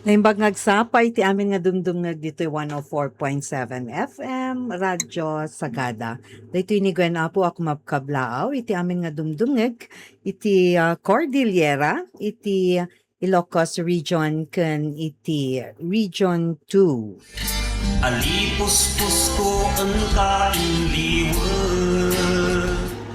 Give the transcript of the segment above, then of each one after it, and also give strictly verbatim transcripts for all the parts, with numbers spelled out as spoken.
Naimbag nga agsapa iti amin nga dumdumngeg ditoy one oh four point seven F M, Radyo Sagada. Daytoy ni Gwen Apo a kumabkablaaw iti amin nga dumdumngeg iti, ah, Cordillera, iti Ilocos Region, ken iti Region two. Alipuspusko, engka inliwet.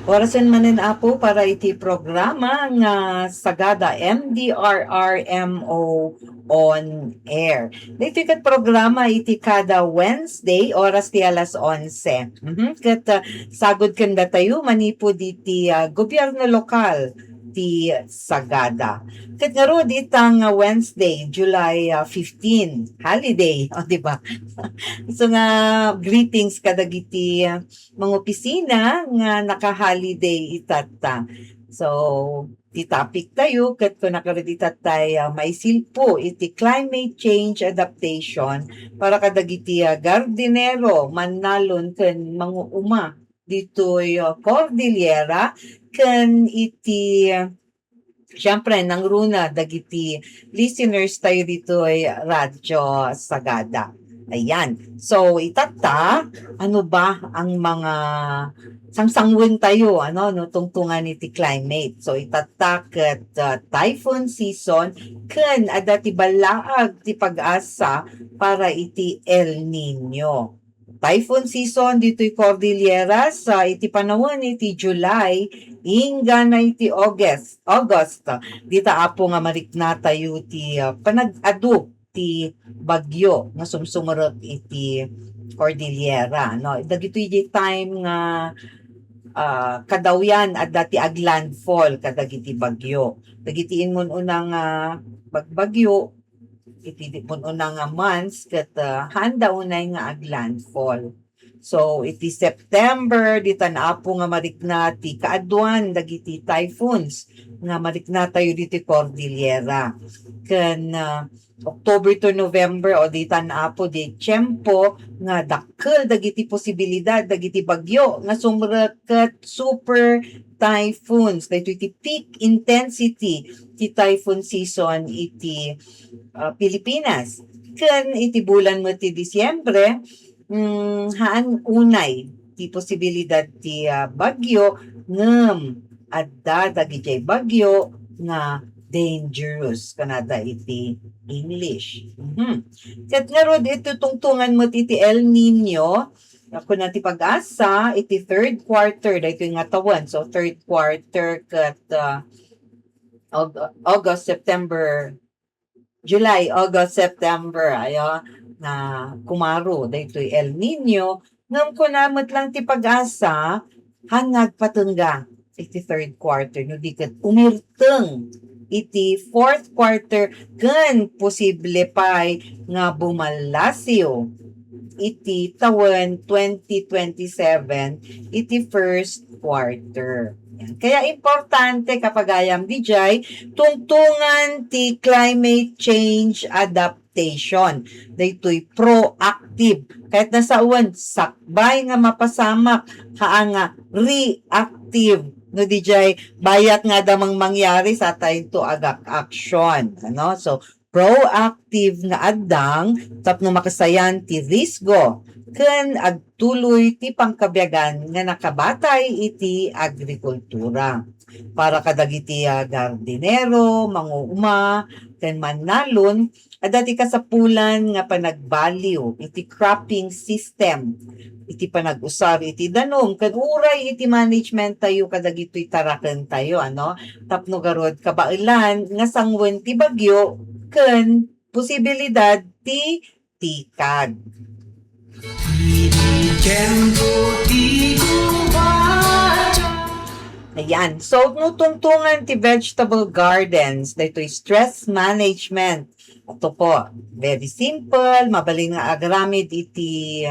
Orasen manen, Apo, para iti programa nga Sagada M D R R M O on air. Daytoy ket programa iti kada Wednesday, oras ti alas onse. Mhm. Ket, ah, sagud ken datayo manipud iti, ah, gobyerno lokal ti Sagada. Ket ngarud ita nga Wednesday, July, ah, fifteen, holiday, o, di ba? So nga, greetings kadagiti, ah, mga opisina nga naka-holiday itatta. So, ti topic tayo, ket kuna ngarud itattay, ah, maisilpo iti climate change adaptation para kadagiti, ah, gardinero, mannalon, ken manguuma ditoy, ah, Cordillera, ken iti, ah, siyempre, nangruna dagiti listeners tayo ditoy Radyo Sagada. Ayan. So, itatta, ano ba ang mga sangsangun tayo, ano, no, tungtungan iti climate? So, itatta ket, ah, typhoon season, ken adda ti ballaag ti pag-asa para iti El Niño. Typhoon season ditoy Cordillera sa iti panawen iti July, inggana iti August, August. Dita, Apo, nga marikna tayo ti, ah, panag-adu ti bagyo nga sumsumrek iti Cordillera, no? Dagitoy di time nga, ah, kadawyan adda ti aglandfall kadagiti bagyo. Dagiti immun-una nga bagbagyo, iti di-, immun-una nga months ket, ah, haanda unay nga aglandfall. So, iti September, ditan, Apo, nga marikna ti kaaduan dagiti typhoons nga marikna tayo ditoy Cordillera. Ken, ah, October to November, o ditan, Apo, di tiempo nga dakkel dagiti posibilidad dagiti bagyo nga sumrek ket super typhoons. Daytoy ti peak intensity ti typhoon season iti, ah, Pilipinas. Ken iti bulan met ti Disyembre, mm, haan unay ti posibilidad ti, ah, bagyo, ngem adda dagidiay bagyo nga dangerous, kunada iti English. Mhm. Ket ngarud, iti tungtungan met iti El Niño, kuna ti PAGASA, iti third quarter, daytoy nga tawen. So, third quarter ket, ah, Aug-, August, September, July, August, September, ayo, nga kumaro daytoy El Niño. Ngem kuna met lang ti PAGASA, haan nga agpatengga iti third quarter, no di ket umirteng iti fourth quarter, ken posible pay nga bumallasiw iti tawen twenty twenty-seven iti first quarter. Yan. Kaya importante, kapagayam, dijay tungtungan ti climate change adaptation. Daytoy proactive. Ket nasawen, sakbay nga mapasamak, haan nga reactive. No dijay, bayat nga adda mang mangyari, satayo to agak-action. Ano? So, proactive nga addang tapno makasayan ti risgo ken agtuloy ti pangkabiagan nga nakabatay iti agrikultura. Para kadagiti, ah, gardinero, manguuma, ken mannalon, adda ti kasapulan nga panagbaliw iti cropping system, iti panag-usar iti danum, ken uray iti management tayo kadagitoy taraken tayo, ano? Tapno garud kabaelan nga sanguen ti bagyo ken posibilidad ti tikag. Ayan. So, no tungtungan ti vegetable gardens, daytoy stress management. Ato po, very simple, mabalin nga agaramid iti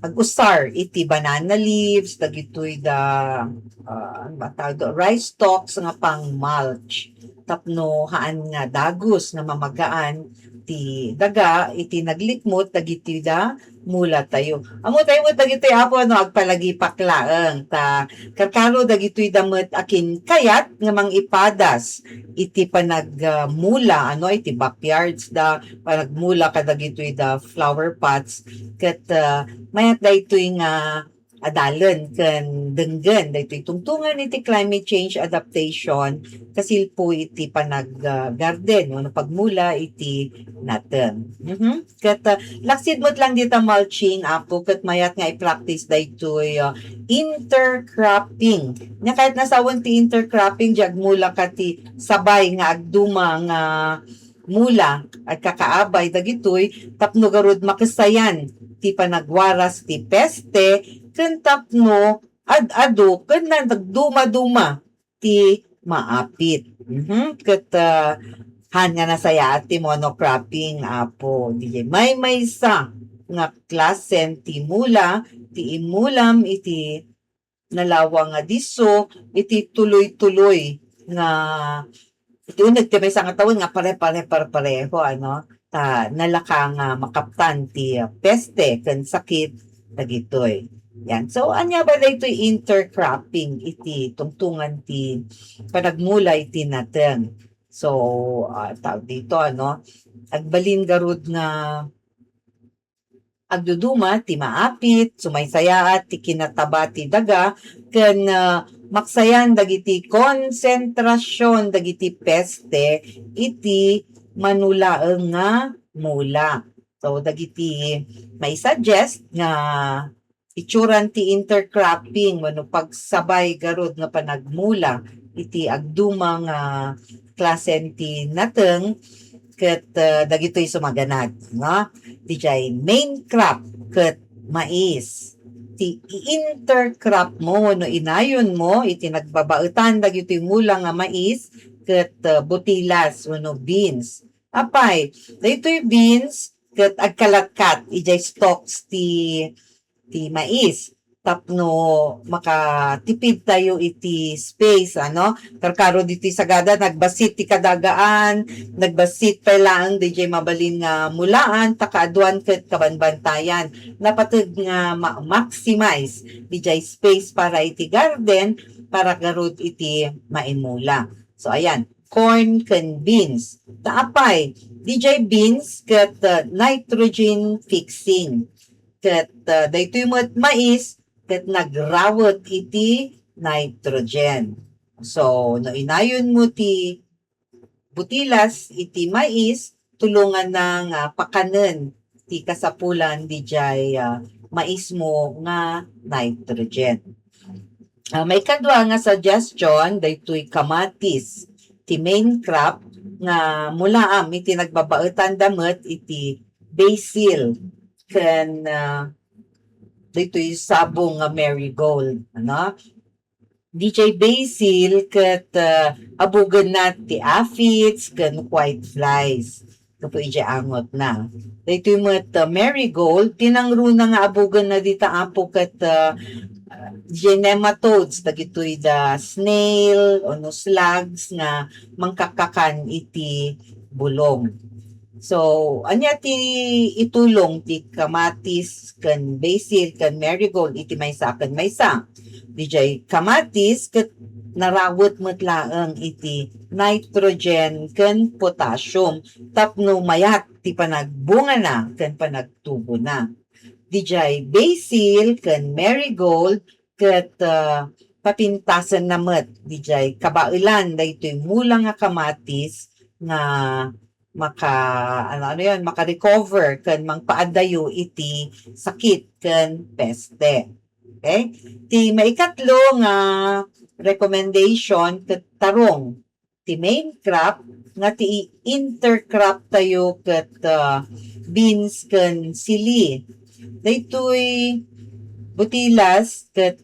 ag-usar iti banana leaves, dagitoy da, ah, ano ba tawag do? Rice stalks nga pang mulch. Tapno haan nga dagus nga mamagaan ti daga iti naglikmot dagitoy da mula tayo. Ammo tayo met dagitoy, Apo, no, agpalagipak laeng ta karkaro dagitoy da met a kinkayat nga mangipadas iti panag, ah, mula, ano, iti backyards da, panagmula kadagitoy da flower pots, ket, ah, mayat daytoy nga adalen ken denggen daytoy tungtungan iti climate change adaptation, kasilpo iti panag, ah, garden wenno pagmula iti nateng. Mhm. Ket, ah, laksid met lang dita mulching, Apo, ket mayat nga i-practice daytoy, ah, intercropping. Nia kayat nasawen ti intercropping, di agmula ka ti sabay nga agduma nga mula, agkakaabay dagitoy tapno garud makessayan ti panagwaras ti peste ken tapno ad-adu ken nagdumaduma ti maapit. Mhm. Ket, ah, haan nga nasayaat ti monocropping, Apo. Diay maymaysa nga klasen ti mula ti immulam iti nalawang nga disso iti tuloy-tuloy nga iti uneg ti maysa nga tawen nga pare-pare, pare-pareho, ano, ta nalaka nga makaptan ti peste ken sakit dagitoy. Yan. So, ania ba daytoy intercropping iti tungtungan ti panagmula iti nateng? So, ah, tawag dito, ano, agbalin garud nga agduduma ti maapit, sumaysayaat ti kinataba ti daga, ken, ah, maksayan dagiti konsentrasion dagiti peste iti manulaeng nga mula. So, dagiti maisuggest nga itsuran ti intercropping wenno pagsabay garud nga panagmula iti agduma nga klasen ti nateng ket, ah, dagitoy sumaganad, no? Didiay main crop ket mais. Ti i-intercrop mo wenno inayon mo iti nagbabaetan dagitoy mula nga mais ket, ah, butilas wenno beans. Apay, daytoy beans ket agkalatkat idiay stalks ti ti mais tapno makatipid tayo iti space, ano? Karkaro ditoy sagada, nagbassit ti kadagaan, nagbassit pay laeng didiay mabalin nga mulaan, ta kaaduan ket kabanbantayan. Napateg nga ma-, maximize didiay space para iti garden, para garud iti maimula. So, ayan, corn ken beans. Ta apay, didiay beans ket, uh, nitrogen fixing. Ket, uh, daytoy met mais ket nagrawet iti nitrogen. So, no inayon mo ti butilas iti mais, tulonganna nga pakanen ti kasapulan didiay, ah, maismo nga nitrogen. Ah, maikadua nga suggestion, daytoy kamatis, ti main crop nga mulaam iti nagbabaetan da met iti basil ken, ah, daytoy sabong nga marigold, ano? Didiay basil ket, ah, abugenna ti aphids ken white flies gapu idiay angotna. Daytoy met, ah, marigold, ti nangruna nga abugenna dita, Apo, ket, ah, didiay nematodes, dagitoy da snail wenno slugs nga mangkakkakan iti bulong. So, ania ti itulong ti kamatis ken basil ken marigold iti maysa ken maysa? Didiay kamatis ket narawet met laeng iti nitrogen ken potassium tapno mayat ti panagbungana ken panagtubona. Didiay basil ken marigold ket, ah, papintasenna met didiay kabaelan daytoy mula nga kamatis nga maka-, ano, ano yun, maka-recover ken mangpaadayo iti sakit ken peste. Okay? Ti maikatlo nga recommendation ket tarong ti main crop nga ti intercrop tayo ket, ah, beans ken sili. Daytoy butilas ket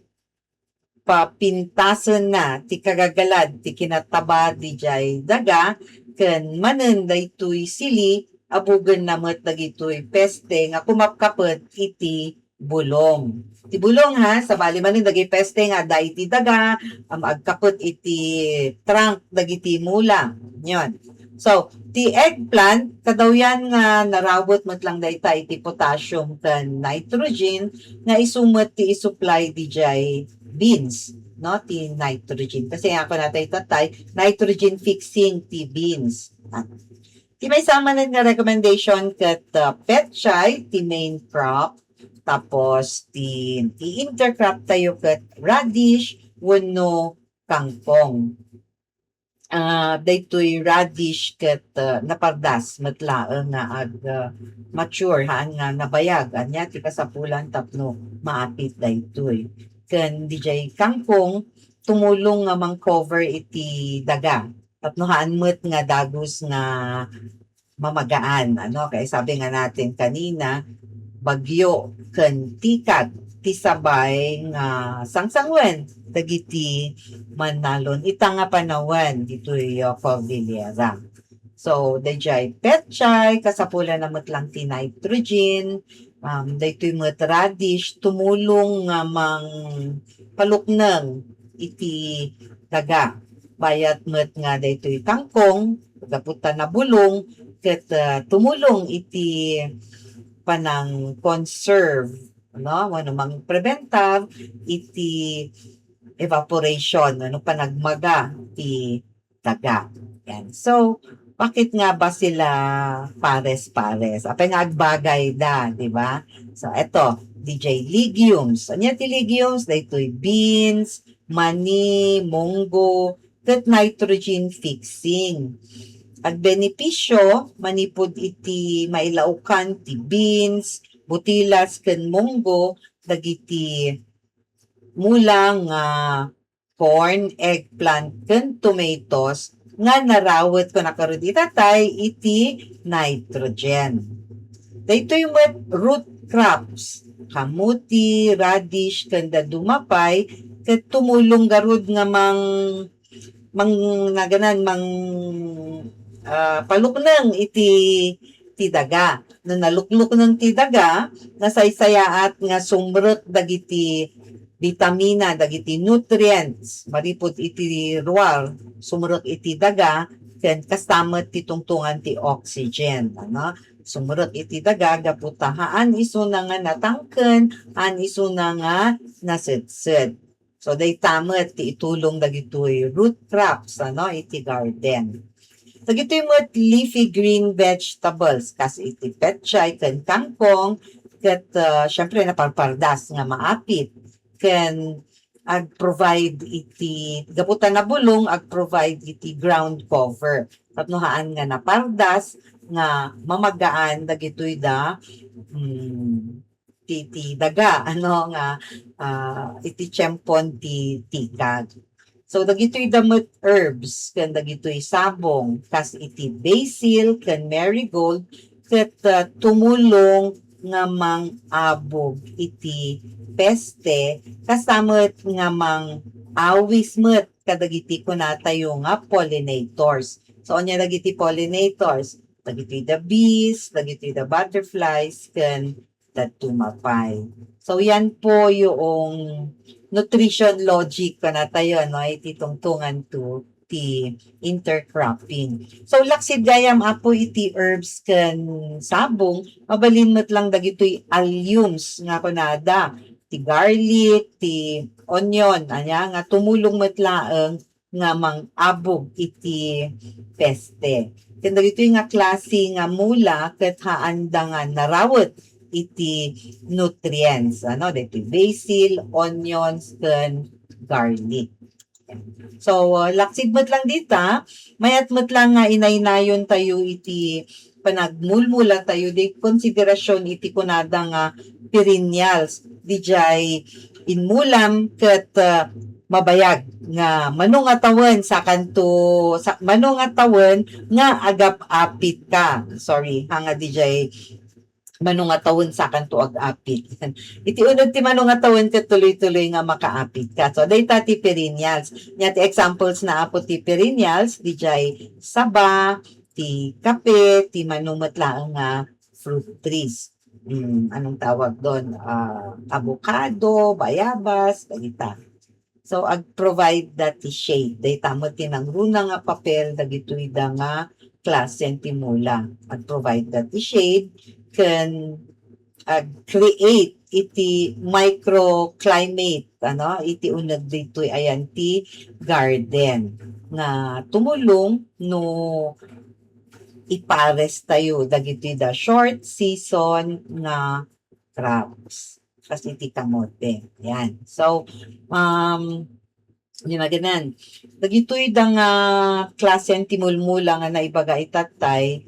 papintasenna ti kagagalad ti kinataba didiay daga ken manen daytoy sili, abugenna met dagitoy peste nga kumapkapet iti bulong. Ti bulong, ha, sabali manen dagiti peste nga adda iti daga, am, agkapet iti trunk dagiti mula. Yon. So, ti eggplant, kadawyan nga narawet met lang dayta iti potassium ken nitrogen nga isu met ti isupply dijay beans, no, ti nitrogen. Kasi nga kunatay tatay, nitrogen fixing ti beans. Ti maysa manen nga recommendation ket, ah, petchay ti main crop, tapos ti, ti intercrop tayo ket radish wenno kangkong. Ah, daytoy radish ket, ah, napardas met laeng nga ag, ah, mature, haan nga nabayag. Ania ti kasapulan tapno maapit daytoy. Ken dijay kangkong, tumulong nga mang-cover iti daga. Tapno haan met nga dagus nga mamagaan, ano, kaya sabi nga natin kanina, bagyo ken tikag ti sabay nga sangsangen dagiti mannalon ita nga panawen ditoy, uh, Cordillera. So, dayjay petchay, kasapulan na met lang ti nitrogen, um, daytoy met radish, tumulong nga mangpalukneng iti daga. Bayat met nga daytoy kangkong, gapu ta nabulong, ket, ah, tumulong iti panang-conserve, no? Wenno mangpreventa iti evaporation, wenno panagmaga ti daga. Yan. So, bakit nga ba sila pares-pares? Apay nga agbagay da, di ba? So, eto, D J, legumes. Ania ti legumes? Daytoy beans, mani, munggo, ket nitrogen fixing. Agbenepisio manipud iti mailaukan ti beans, butilas, ken munggo dagiti mula nga corn, eggplant, ken tomatoes nga narawet, kuna karud itatay, iti nitrogen. Daytoy met root crops, kamuti, radish, ken dadduma pay, ket tumulong garud nga mang-, mang-, naganan, mang-, ah, palukneng iti, ti daga. No naluklukneng ti daga, nasaysayaat nga sumrek dagiti bitamina, dagiti nutrients, manipud iti ruar, sumrek iti daga, ken kasta met ti tungtungan ti oxygen, ano? Sumrek iti daga, gapu ta haan isuna nga natangken, haan isuna nga nasedsed. So, dayta met ti itulong dagitoy root crops, ano, iti garden. Dagitoy met leafy green vegetables, kas iti petchay ken kangkong, ket, ah, syempre, naparpardas nga maapit, ken ag-provide iti, gapu ta nabulong, ag-provide iti ground cover. Tapno haan nga napardas, nga mamagaan dagitoy da, mm, ti, ti daga, ano, nga, ah, iti tiempon ti tikag. So, dagitoy da met herbs, ken dagitoy sabong, kas iti basil, ken marigold, ket, ah, tumulong nga mang-abog iti peste, kasta met nga mang-awis met kadagiti kunatayo nga pollinators. So, ania dagiti pollinators? Dagitoy da bees, dagitoy da butterflies, ken dadduma pay. So, yan po yung nutrition logic kunatayo, no, iti tungtungan to ti intercropping. So, laksid gayam, Apo, iti herbs ken sabong, mabalin met lang dagitoy alliums nga kunada, ti garlic, ti onion, ania, nga tumulong met laeng nga mang-abog iti peste. Ken dagitoy nga klase nga mula ket haanda nga narawet iti nutrients, ano, dagitoy basil, onions, ken garlic. So, uh, laksid met lang dita, mayat met lang nga inaynayon tayo iti panagmulmula tayo di konsiderasyon iti kunada nga perennials, dijay inmulam ket, uh, mabayag nga mano nga tawen sakanto, sa, mano nga tawen nga agap-apit ka. Sorry, ha, nga dijay mano nga tawen sakanto ag-apit. Iti uneg ti mano nga tawen ket tuloy-tuloy nga makaapit ka. So, dayta ti perennials. Nia ti examples na, Apo, ti perennials, dijay saba, ti kape, ti mano met laeng nga fruit trees. Hmm, anong tawag doon? Ah, avocado, bayabas, dagita. So, ag-provide da ti shade. Dayta met ti nangruna nga papel dagitoy da nga klase ti mula. Ag-provide ti shade, ken ag-create iti microclimate, ano, iti uneg ditoy ayan ti garden nga tumulong no ipares tayo dagiti da short season nga crops. Kas iti kamote. Yan. So, um, di maganan. Dagitoy da nga klase ti mulmula nga naibaga itatay,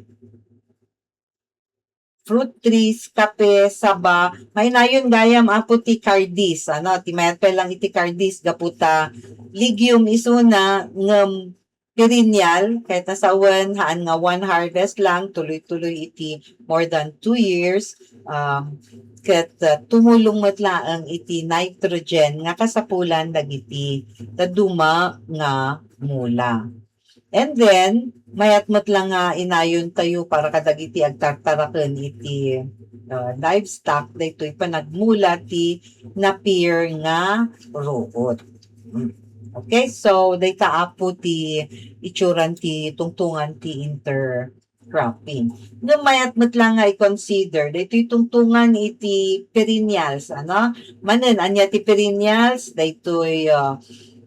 fruit trees, kape, saba, mainayon gayam apo ti kardis, ano, ti mayat pay lang iti kardis, gapu ta legume isuna, ngem perennial, ket nasawen, haan nga one harvest lang, tuloy-tuloy iti more than two years, um, ket, uh, tumulong met laeng iti nitrogen nga kasapulan dagiti dadduma nga mula. And then, mayat met lang nga inayon tayo para kadagiti agtartaraken iti, uh, livestock, daytoy panagmula ti napier nga ruot. Mm. Okay, so dayta apo ti itsuran ti tungtungan ti intercropping. Ngem mayat met lang nga i-consider, daytoy tungtungan iti perennials, ano? Manen, ania ti perennials? Daytoy, uh,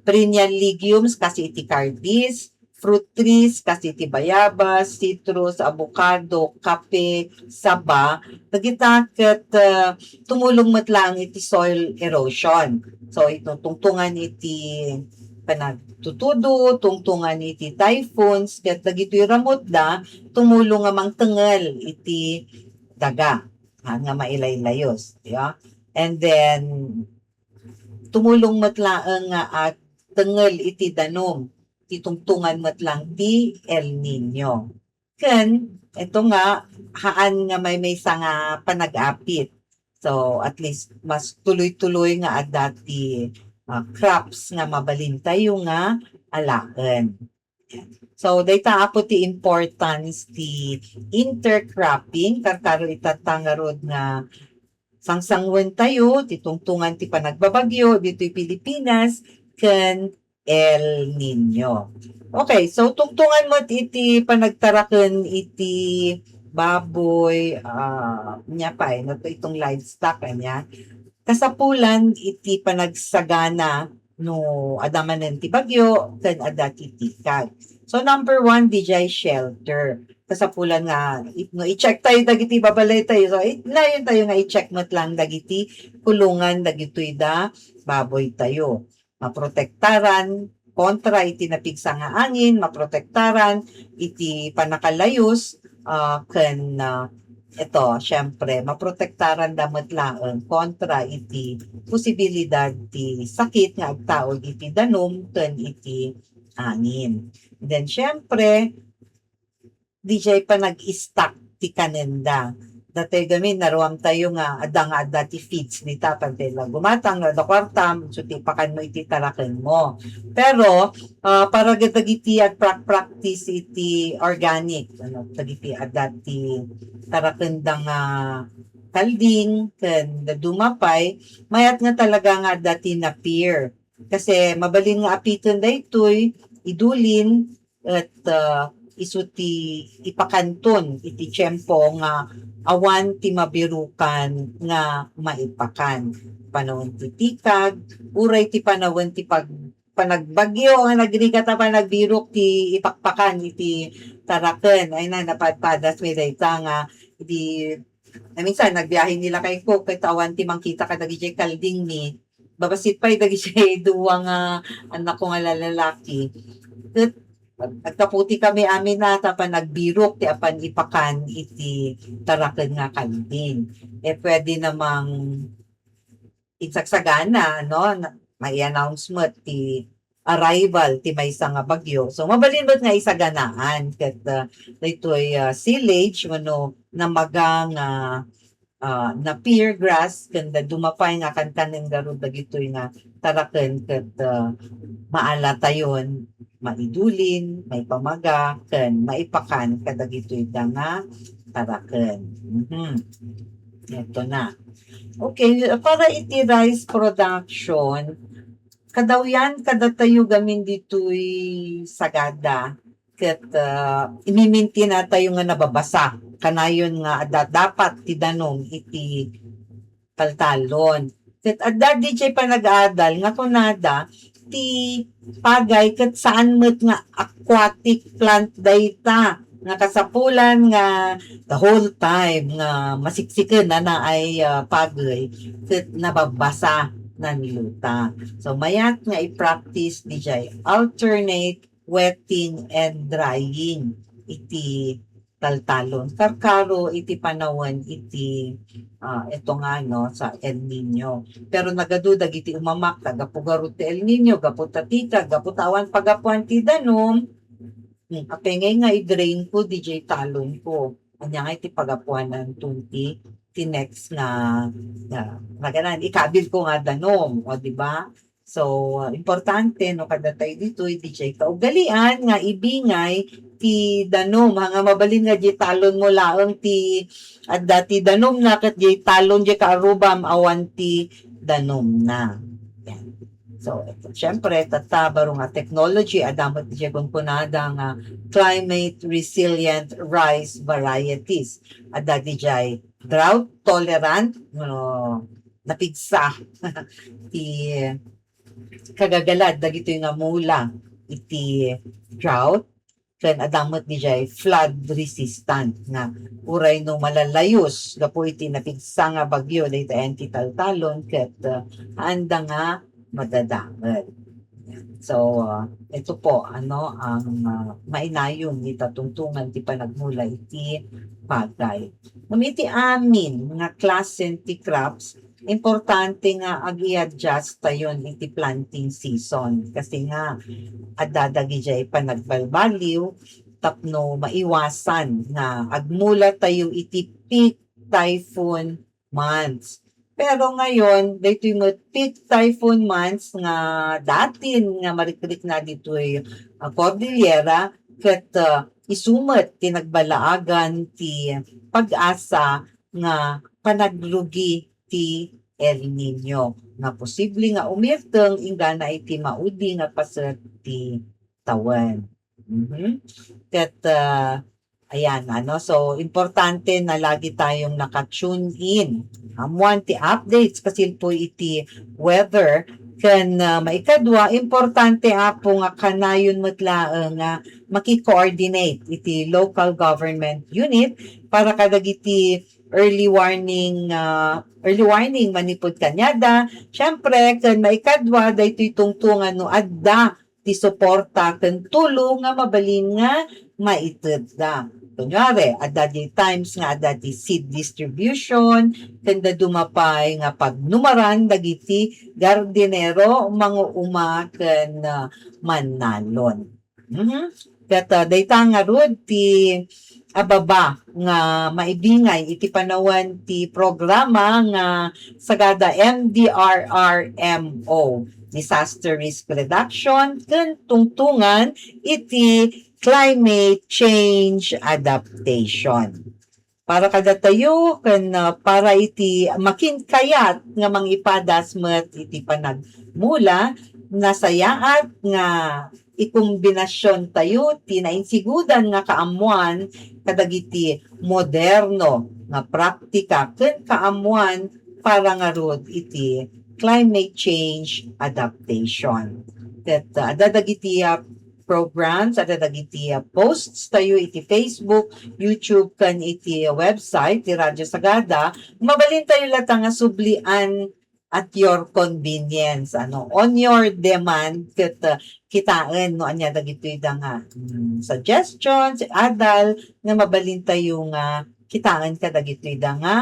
perennial legumes, kasi iti kardis, fruit trees, kasi iti bayabas, citrus, avocado, kape, saba, dagita ket, uh, tumulong met lang iti soil erosion. So, ito, tungtungan iti panagtutudo, tungtungan iti typhoons, ket dagitoy ramutda, tumulong nga mangtengel iti daga, ha, nga mailaylayos, ya. And then, tumulong met laeng nga agtengel iti danum, ti tungtungan met lang ti El Niño. Ken, ito nga, haan nga maymaysa nga panag-apit. So, at least, mas tuloy-tuloy nga adda ti, ah, crops nga mabalin tayo nga alaen. So, dayta apo ti importance ti intercropping, karkaro itatta ngarud nga sangsangoen tayo, ti tungtungan ti panagbabagyo ditoy Pilipinas, ken El Niño. Okay, so tungtungan met iti panagtaraken iti baboy, ah, nia pay, no, itong livestock, ania. Kasapulan iti panagsagana no adda manen ti bagyo, ken adda ti tikag. So, number one, dijay shelter. Kasapulan nga, it-, no, i-check tayo dagiti babalay tayo. So, it-, nayon tayo nga i-check met lang dagiti kulungan dagitoy da baboy tayo. Maprotektaran kontra iti napigsa nga angin, maprotektaran iti pannakalayus, ah, ken, ah, ito, siyempre, maprotektaran da met laeng kontra iti posibilidad ti sakit nga agtaud iti danum ken iti angin. Then, siyempre, dijay panag-stock ti kanenda. Datayo gamin, naruam tayo nga adda nga adda ti feeds dita, pantay la gumatang, no adda kuartam, so ti ipakan mo iti taraken mo. Pero, ah, para kadagiti agprak-practice iti organic, ano, dagiti adda ti tarakenda nga kalding, ken dadduma pay, mayat nga talaga nga adda ti napier. Kasi mabalin nga apiten daytoy, idulin, et, ah, isu ti ipakanton iti tiempo nga awan ti mabirukan nga maipakan. Panawen ti tikag, uray ti panawen ti pag-, panagbagyo nga nagrigat a panagbirok ti ipakpakan iti taraken. Ay na, napadpadas mi dayta nga idi, na minsan nagbiahe ni lakayko ket awan ti mangkita kadagiti kalding mi. Babassit pay dagiti dua nga annakko nga lalaki. Ket agkaputi kami amin a ta panagbirok ti apan ipakan iti taraken nga kalding. E, pwede namang insagsagana, no? Na, mai-announce met ti arrival ti maysa nga bagyo. So, mabalin met nga isaganaan ket, ah, daytoy, ah, silage wenno namaga nga, ah, napier grass ken dadduma pay nga kankanen ngarud dagitoy nga taraken ket, ah, maalatayon, maidulin, maipamaga, ken maipakan kadagitoy da nga taraken. Mhm. Ito na. Okay, para iti rice production, kadawyan kadatayo gamin ditoy Sagada, ket, ah, imimintinatayo nga nababasa. Kanayon nga adda dapat ti danum iti taltalon. Ket adda didiay panag-adal nga kunada, ti pagay ket saan met nga aquatic plant dayta nga kasapulan nga the whole time nga masiksiken a naay, ah, pagey ket nababasa nan luta. So, mayat nga i-practice didiay alternate wetting and drying iti taltalon. Karkaro iti panawen iti, ah, ito nga, no, sa El Niño. Pero nagadu dagiti umamak, ta gapu garud ti El Niño, gapu ta tika, gapu ta awan pagapuan ti danum, hmm, apay ngay nga i-drain ko, didiay talon ko. Ania nga iti pagapuanan ti, ti next nga, nga, nga ganan, ikabil ko nga danum, o, di ba? So, importante, no, kadatayo ditoy, didiay kaugalian nga ibingay ti danum, ha, nga mabalin nga diay talon mo laeng ti adda ti danum na, ket diay talon, diay kaarrubam, awan ti danum na. Yan. So, ito, syempre, tatta, baro nga technology, adda met diay kunkunada nga climate resilient rice varieties. Adda diay drought tolerant, no, napigsa ti kagagalad dagitoy nga mula iti drought, ken adda met didiay flood resistant nga uray no malalayus gapu iti napigsa nga bagyo dayta ayan ti taltalon ket, ah, haanda nga madadangel. So, ah, ito po, ano, ang, ah, mainayon ita tungtungan ti panagmula iti pagay. Ngem iti amin nga klasen ti crops, importante nga ag-i-adjust tayon iti planting season. Kasi nga, adda dagidiay panagbalbaliw tapno maiwasan nga agmula tayo iti peak typhoon months. Pero ngayon, daytoy met peak typhoon months nga datin nga marikrikna ditoy, ah, Cordillera, ket, ah, isu met ti nagbalaagan ti pag-asa nga panagrugi ti El Niño nga posible nga umirteng inggana iti maudi nga paset ti tawen. Mhm. Ket, ah, ayan, ano, so importante na lagi tayong naka-tune in. Ammuan ti updates kasilpo iti weather ken, ah, maikadua, importante, Apo, nga kanayon met laeng nga maki-coordinate iti local government unit para kadagiti early warning, ah, early warning manipud kaniada. Siyempre, ken maikadua, daytoy tungtungan no adda ti suporta ken tulong nga mabalin nga maitedda. Kunyari, adda di times nga adda ti seed distribution, ken dadduma pay nga pagnumaran dagiti gardinero, manguuma, ken, ah, mannalon. Mhm. Ket, ah, dayta ngarud ti ababa nga maibingay iti panawen ti programa nga Sagada M D R R M O, Disaster Risk Reduction, ken tungtungan iti climate change adaptation. Para kadatayo ken, ah, para iti makinkayat nga mangipadas met iti panagmula, nasayaat nga ikombinasiontayo ti nainsigudan nga kaammuan kadagiti moderno nga praktika ken kaammuan para ngarud iti climate change adaptation. Ket, ah, adda dagiti, ah, programs, adda dagiti, ah, posts tayo iti Facebook, YouTube, ken iti website ti Radyo Sagada. Mabalintayo latta nga sublian at your convenience, ano, on your demand, ket, ah, kitaen no ania dagitoy da nga, mm, suggestions, adal nga mabalintayo nga kitaen kadagitoy da nga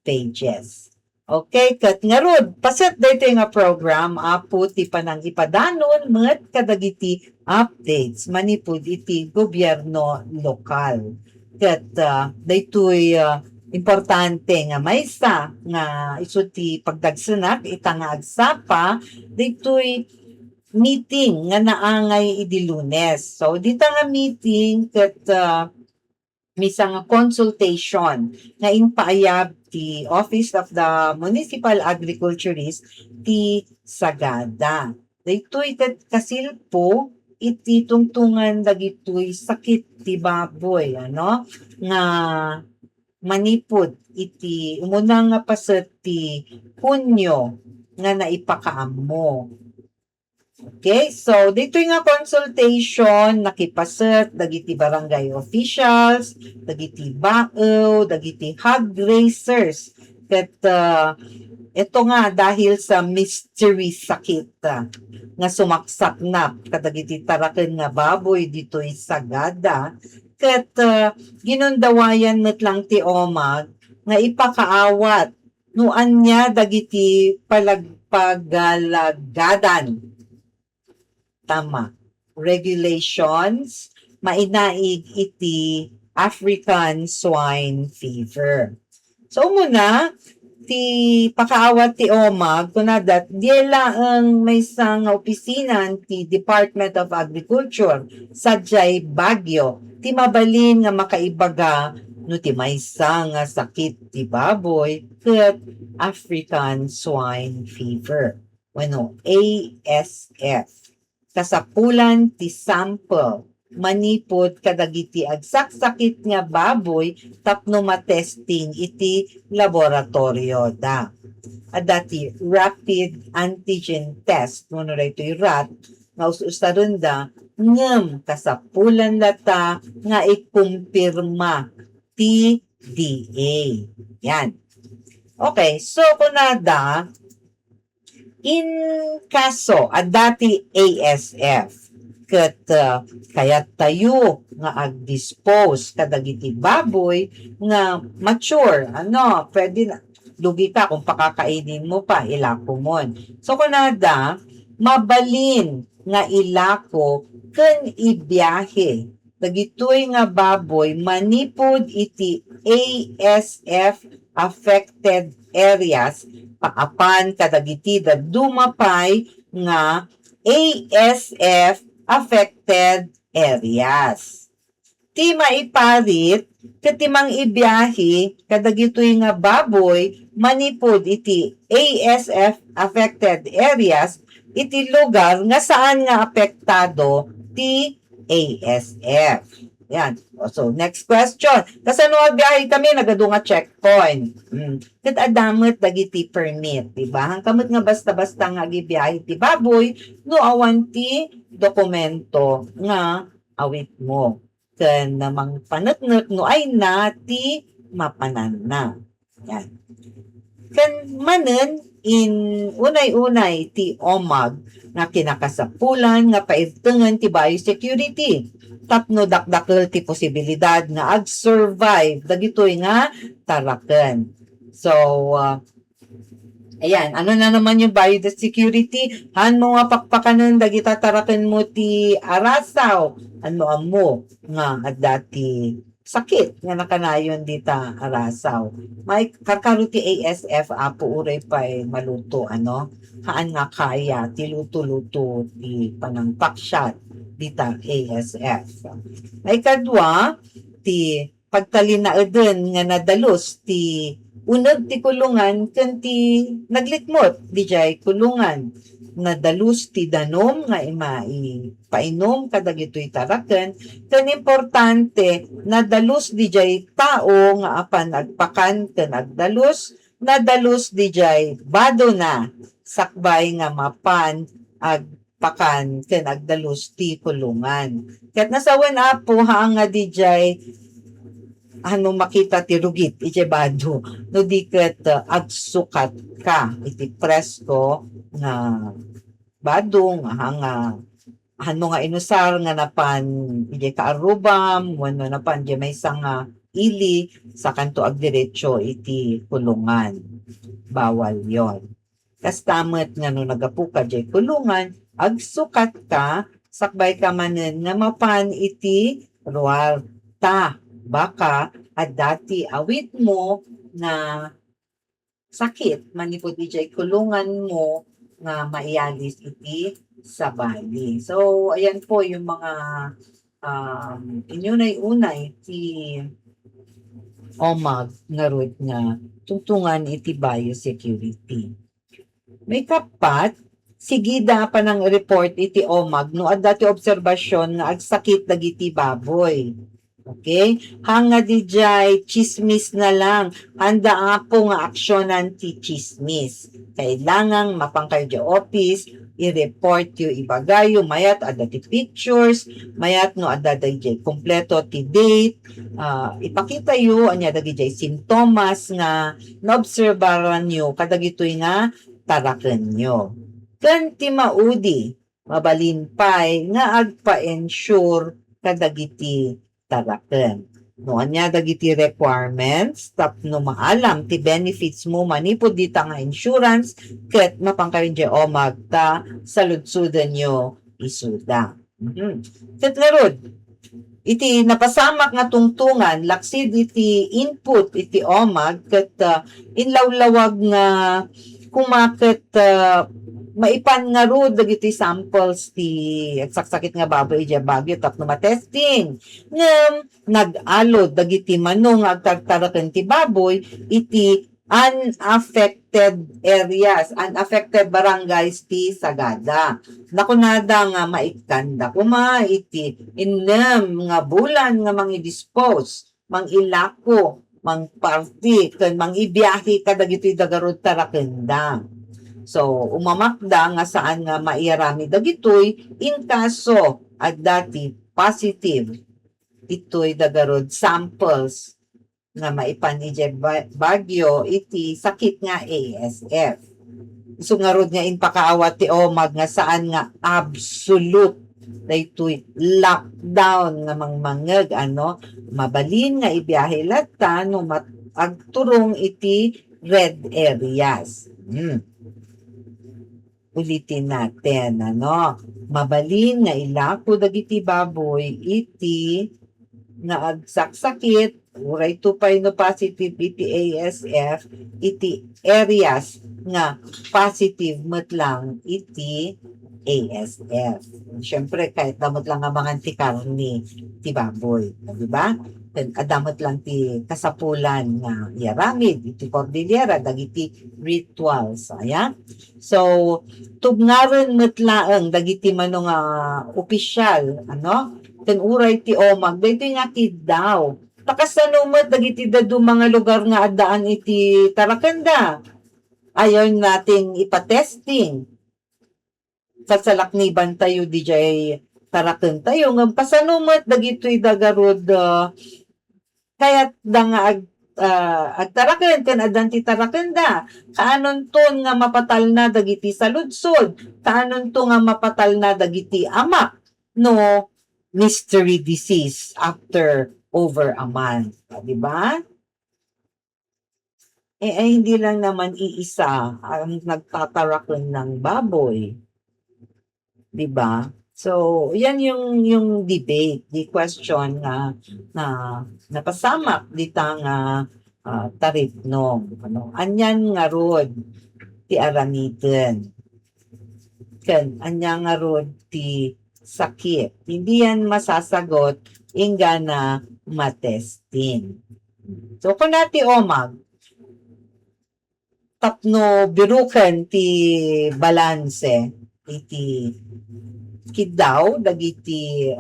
pages. Okay, ket ngarud, paset daytoy nga program, Apo, ti panangipadanon met kadagiti updates manipud iti gobierno lokal. Ket, ah, daytoy, ah, importante nga maysa nga isu ti pagdagsenak ita nga agsapa, daytoy meeting nga naangay idi Lunes. So, dita nga meeting ket, ah, maysa nga consultation nga impaayab ti Office of the Municipal Agriculturist ti Sagada. Daytoy ket kasilpo iti tungtungan dagitoy sakit ti baboy, ano, nga manipud iti umuna nga paset ti Hunyo nga naipakaammo. Okay, so ditoy nga consultation, nakipaset dagiti barangay officials, dagiti baew, dagiti hog raisers, ket, ah, ito nga dahil sa mystery sakit, ah, nga sumaksaknap kadagiti taraken nga baboy ditoy Sagada, ket, ah, ginundawayan met lang ti OMAG nga ipakaawat no ania dagiti palag-, pagalagadan. Tama. Regulations, mainaig iti African swine fever. So, umuna, ti pakaawat ti OMAG, kunada, diay laeng maysa nga opisina ti Department of Agriculture sadiay Baguio ti mabalin nga makaibaga no ti maysa nga sakit ti baboy ket African swine fever wenno A S F. Kasapulan ti sample manipud kadagiti agsaksakit nga baboy tapno matesting iti laboratorioda. Adda ti rapid antigen test wenno daytoy rat nga us-usarenda ngem kasapulan latta nga ikumpirma ti D A. Yan. Okay, so kunada, in kaso, adda ti A S F, ket, ah, kayattayo nga agdispose kadagiti baboy nga mature, ano, pwede na, lugi ka kung pakakaininmo pa, ilakomon. So, kunada, mabalin nga ilako ken ibiahe dagitoy nga baboy manipud iti A S F affected areas, paapan kadagiti dadduma pay nga A S F affected areas. Ti maiparit ket ti mangibiahe kadagitoy nga baboy manipud iti A S F affected areas iti lugar nga saan nga apektado ti A S F. Yan. O, so, next question. Kasano agbiahe kami? Nagadu nga checkpoint. Mm. Ket adda met dagiti permit, di ba? Haanka met nga basta-basta nga agibiahe ti baboy no awan ti dokumento nga awitmo. Ken mangpaneknek no ayna ti mapananna. Yan. Ken manen in unay-unay ti OMAG nga kinakasapulan nga pairtengen ti biosecurity tapno dakdakel ti posibilidad nga ag-survive dagitoy nga taraken. So, ah, ayan, ano na naman yung biosecurity? Haanmo nga pakpakanen dagita tarakenmo ti arasaw? Haanmo ammo nga adda ti sakit nga nakanayon dita arasaw. May karkaro ti A S F, Apo, uray pay maluto, ano? Haan nga kaya ti luto-luto ti panangpaksiat dita A S F. Maikadua, ti pagtalinaeden nga nadalus ti uneg ti kulungan ken ti naglikmut didiay kulungan. Nadalus ti danum nga ima-, ipainom kadagitoy taraken, ken importante, nadalus didiay tao nga apan agpakan ken agdalus, nadalus didiay badona, sakbay nga mapan agpakan ken agdalus ti kulungan. Ket nasawen, Apo, haan nga didiay, ano, makita ti rugit idiay bado, no di ket, uh, agsukat ka iti presko nga bado nga, nga, ano, nga inusar nga napan idiay kaarrubam wenno napan idiay maysa nga ili, sakanto agdiretso iti kulungan. Bawal yon. Kasta met nga no naggapuka diay kulungan, agsukatka, sakbayka manen nga mapan iti ruar ta baka adda ti awitmo nga sakit manipud idiay kulunganmo nga maiyalis iti sabali. So, ayan po yung mga, um, inunay-unay ti OMAG ngarud nga tungtungan iti biosecurity. Maikappat, sigida a panang-report iti omag no adda ti obserbasion nga agsakit dagiti baboy. Okay? Hanga dijay, tsismis na lang. Handa, Apo, nga aksionan ti tsismis. Kailangan mapankayo di office, i-report yo, ibagayo, mayat adda ti pictures, mayat no adda dayjay kompleto ti date, ah, ipakita yo ania dagijay sintomas nga naobserbaran yo kadagitoy nga taraken yo. Ken ti maudi, mabalin pay nga agpa-insure kadagiti taraken. No ania dagiti requirements tapno maalam ti benefits mo manipud dita nga insurance ket mapankayon di omag ta saludsodenyo isuda. Mhm. Ket ngarud, iti napasamak nga tungtongan, laksid iti input iti omag ket, ah, inlawlawag nga koma ket, ah, maipan ngarud dagiti samples ti agsaksakit nga baboy idiay Baguio tapno matesting. Ngem nag-alud dagiti mano nga agtartaraken ti baboy iti unaffected areas, unaffected barangays ti Sagada. Nakunada nga maikkanda koma iti innem nga bulan nga mangidispose, mangilako, mangparti, ken mangibiahe kadagitoy dagarud tarakenda. So, umamakda nga saan nga maiaramid dagitoy in kaso adda ti positive itoy dagarud samples nga maipan idiay Ba-, Baguio iti sakit nga A S F. Isu ngarud nga impakaawat ti omag nga saan nga absolute daytoy lockdown nga mangmangngeg, ano, mabalin nga ibiahe latta no mat-, agturong iti red areas. Hmm. Ulitin natin, ano, mabalin nga ilako dagiti baboy iti nga agsaksakit, uray to pay no positive iti A S F, iti areas nga positive met lang iti A S F. Siyempre, kayatda met lang nga mangan ti karne ti baboy, di ba? Ken adda met lang ti kasapulan nga iaramid iti Cordillera, dagiti rituals, aya. So, tubngaren met laeng dagiti mano nga opisyal, ano? Ken uray ti omag, daytoy nga kiddaw. Ta kasano met dagiti dadduma nga lugar nga addaan iti tarakenda? Ayaw nating ipatesting. Sasalakniban tayo didiay tarakentayo, ngem kasano met dagitoy dagarud, ah, kayatda nga ag-, ah, agtaraken ken addan ti tarakenda? Kaanonton nga mapatalna dagiti saludsod? Kaanonto nga mapatalna dagiti amak no mystery disease after over a month? Ah, di ba? Eh, eh, hindi lang naman iisa ang nagtataraken ng baboy. Di ba? So, yan yung, yung debate, the question nga, na napasamak dita nga, ah, taripnom. Ano? Anian ngarud ti aramiden. Ken, anian ngarud ti sakit. Hindi yan masasagot inggana matesting. So, kuna ti omag, tapno biruken ti balanse iti kiddaw dagiti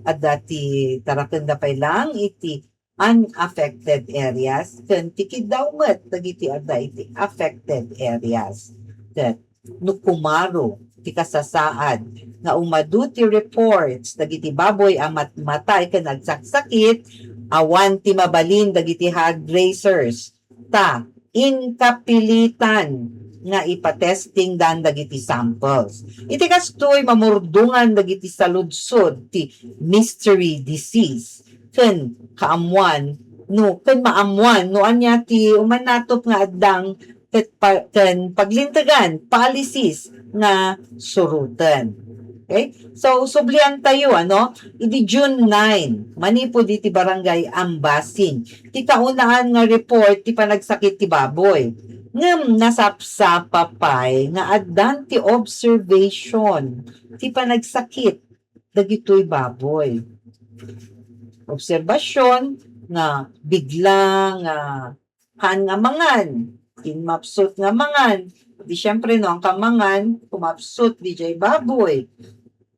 adda ti tarakenda pay lang iti unaffected areas ken ti kiddaw met dagiti adda iti affected areas. Ket no kumaro ti kasasaad nga umadu ti reports dagiti baboy a matmatay ken agsaksakit, awan ti mabalin dagiti hog raisers ta inkapilitan nga ipatesting dan dagiti samples. Iti kastoy, mamurdongan dagiti saludsod ti mystery disease ken kaammuan no, ken maammuan no ania ti umannatop nga addang ket pa-, ken paglintegan, policies nga suroten. Okay? So, sublian tayo, ano? Idi June nine, manipud iti Barangay Ambasing, ti kaunaan nga report ti panagsakit ti baboy. Ngem nasapsapa pay nga addan ti observation ti panagsakit dagitoy baboy. Obserbasyon nga bigla nga haan nga mangan, timmapsut nga mangan, Di siyempre, no, ang kamangan, kumapsut, di jay baboy.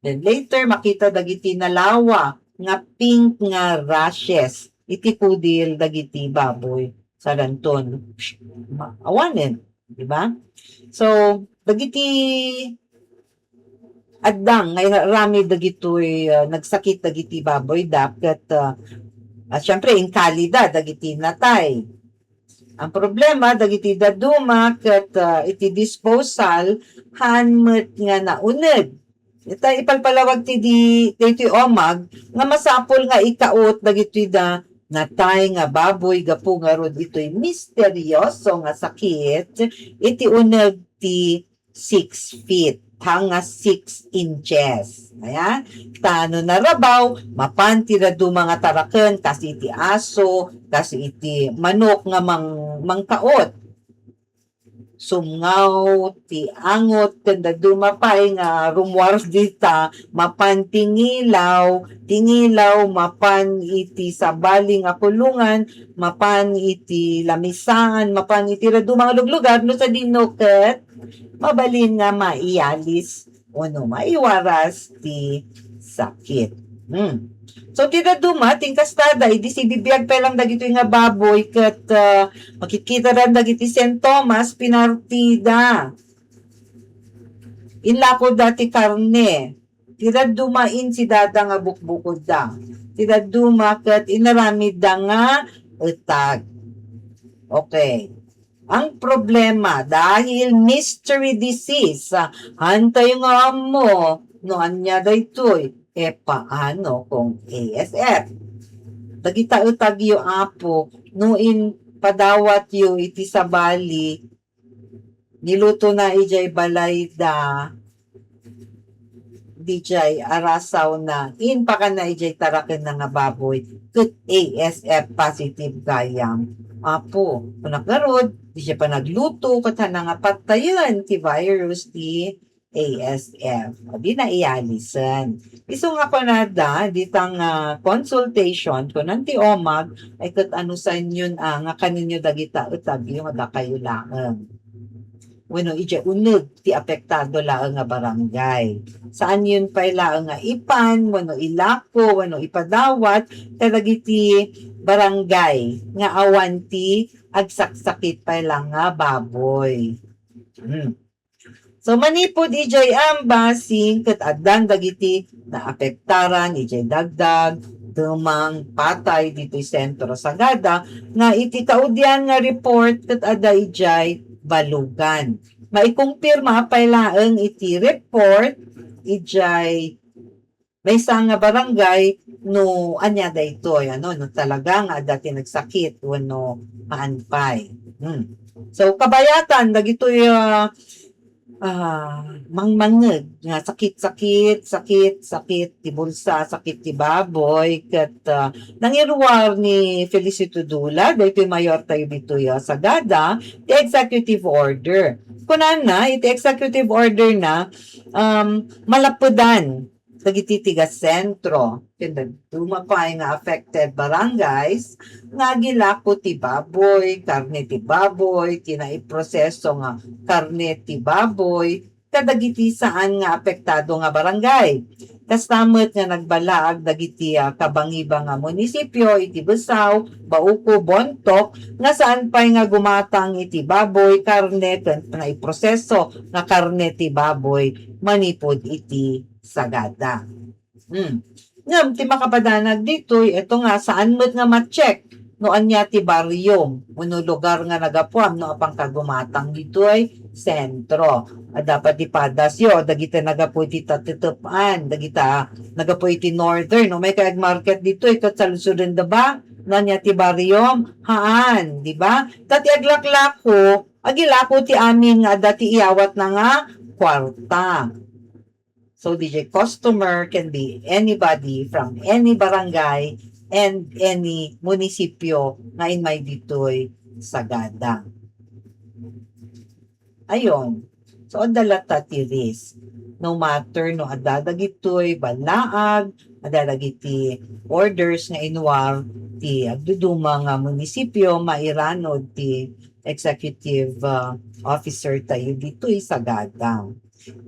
Then later, makita dagiti nalawa nga pink nga rashes iti kudil dagiti baboy. Sadanton, ma-, awanen, di ba? So, dagiti addang nga inaramid dagitoy, ah, nagsakit dagiti baboy da ket, ah, ah, siyempre, inkalida dagiti natay. Ang problema, dagiti dadduma ket, ah, iti disposal, haan met nga nauneg. Ita ipalpalawag ti di, daytoy OMAG nga masapul nga ikaut dagitoy da natay nga baboy gapu ngarud itoy misterioso nga sakit iti uneg ti six feet hanga six inches. Ayan. Ta no narabaw, mapan ti dadduma nga taraken, kas iti aso, kas iti manok nga mang-, mangkaot. Sumngaw ti angot ken dadduma pay nga rummuar dita, mapan ti ngilaw, ti ngilaw, mapan iti sabali nga kulungan, mapan iti lamisaan, mapan iti dadduma nga luglugar, no sadino ket mabalin nga maiyalis wenno maiwaras ti sakit. Hmm. So, ti dadduma, ti inkastada, idi sibibiag pay lang dagitoy nga baboy ket, ah, makikitadan dagiti sintomas, pinartida. Inlakoda ti karne. Ti dadduma, insidada nga bukbukodda. Ti dadduma ket inaramidda nga etag. Okay. Ang problema, dahil mystery disease, ah, haantayo nga ammo no ania daytoy, e paano kung A S F? Dagita etagyo, Apo, no impadawatyo iti sabali, nilutona idiay balayda, dijay arasawna, impakana idiay tarakenna nga baboy, ket A S F positive gayam. Apo, kunak ngarud, dijay panagluto, ket haanna nga patayen ti virus ti A S F. O, di naiyalisen. Isu nga kunada, dita nga consultation, kunan ti OMAG, ay ket anusanyon, ah, nga kaninyo dagita etagyo nga dakayo laeng. Wenno idiay uneg ti apektado laeng nga barangay. Saanyon pay laeng nga ipan, wenno ilako, wenno ipadawat kadagiti barangay nga awan ti agsaksakit pay lang nga baboy. Hmm. So, manipud idiay ambasing ket addan dagiti naapektaran idiay dagdag, demang, patay ditoy Sentro Sagada nga iti kaudian nga report ket adda idiay Balugan. Maikumpirma pay laeng iti report idiay maysa nga barangay no ania daytoy, ano, no talaga nga adda ti nagsakit wenno haan pay. Hmm. So, kabayatan dagitoy, ah, ah, mangmangngeg nga sakit, sakit, sakit, sakit ti bulsa, sakit ti baboy, ket, ah, nangiruar ni Felicito Dula, daytoy mayor tayo ditoy, ah, Sagada, ti executive order. Kunana, iti executive order na, um, malappedan dagiti tiga-sentro, ken dadduma pay nga affected barangays nga agilako ti baboy, karne ti baboy, ti naiproseso nga karne ti baboy, kadagiti saan nga apektado nga barangay. Kasta met nga nagbalaag dagiti, ah, kabangiba nga munisipio iti Besao, Bauco, Bontoc, nga saan pay nga gumatang iti baboy, karne, ken naiproseso nga karne ti baboy manipud iti Sagada. Hmm. Ngem ti makapadanag ditoy, eto nga, saan met nga ma-check no ania ti barrio wenno lugar nga nagapuam no apan ka gumatang ditoy sentro. Adda pay ti padasyo, dagiti nagapu iti tatetep-an, dagita nagapu iti northern, no, umay ka agmarket ditoy, ket saludsodenda ba no ania ti barrio? Haan, di ba? Ta ti aglaklako, agilako ti amin nga adda ti iyawatna nga kuarta. So, D J, customer can be anybody from any barangay and any munisipyo nga immay ditoy Sagada. Ayon. So, adda latta ti risk. No matter no adda dagitoy ballaag, adda dagiti orders nga inuar ti agduduma nga munisipyo, mairanod ti executive, ah, officer tayo ditoy Sagada.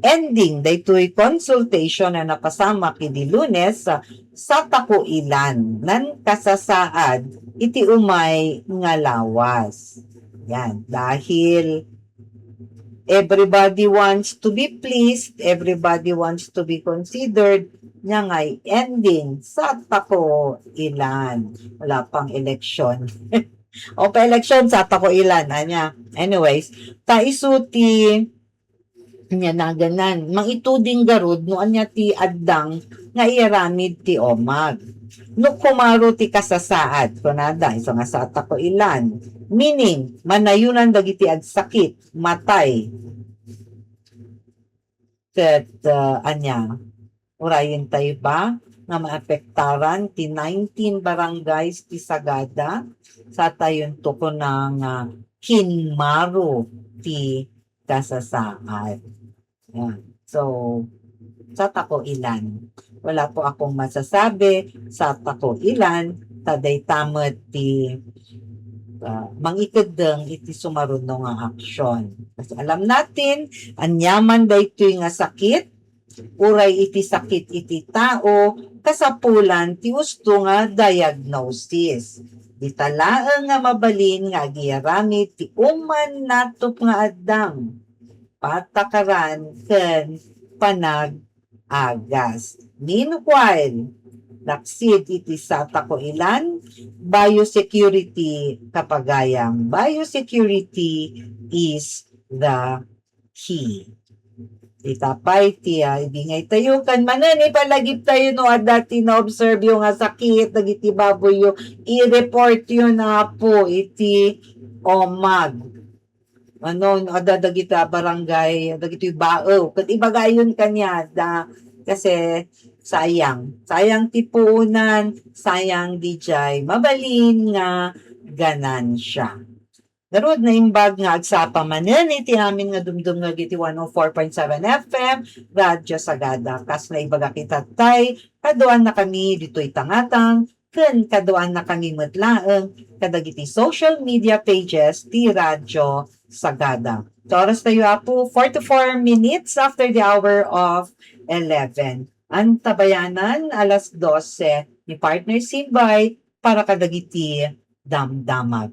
Ending daytoy consultation a napasamak idi Lunes, ah, sa takoilan, nan kasasaad iti umay nga lawas. Yan, dahil everybody wants to be pleased, everybody wants to be considered, nya ngay ending sa takoilan. Wala pang eleksyon. O pa eleksyon sa takoilan, anya. Anyways, ta isu ti nya naganan, mangituding garud no anya ti addang nga iaramid ti omag. No kumaro ti kasasaad, kunada, isu nga sa takoilan. Meaning, manayonan dagiti agsakit, matay. Ket, ah, anya, urayen tayo ba nga maapektaran ti nineteen barangays ti Sagada? Sa tayon to kuna nga kinmaro ti kasasaad. Yan. So, sa takoilan. Wala po akong masasabi sa takoilan, ta dayta met ti, ah, mangikeddeng iti sumaruno nga aksyon. Kasi alam natin, aniaman daytoy nga sakit, uray iti sakit iti tao, kasapulan ti usto nga diagnosis. Dita laeng nga mabalin nga agiaramid ti umannatup nga addang, patakaran ken panag-agas. Meanwhile, laksid iti sa takoilan, biosecurity, kapagayam. Biosecurity is the key. Ita pay ti, ah, ibingay tayo kan manen, ipalagip tayo no adda ti na-observe yo nga sakit dagiti baboy yo, i-report yo na po iti omag. Ano, no adda dagita barangay, dagiti baew, ket ibagayon kaniada, kasi sayang. Sayang ti puunan, sayang dijay mabalin nga ganansya. Ngarud, naimbag nga agsapa manen iti amin nga dumdumngeg iti one oh four point seven F M, Radyo Sagada. Kas naibaga kita tay, kaduannakami ditoy tangatang, ken kaduannakami met laeng kadagiti social media pages ti Radyo Sagada. Sa oras tayo, Apo, forty-four minutes after the hour of eleven. Antabayanan, alas dose ni Partner Simbay para kadagiti damdamag.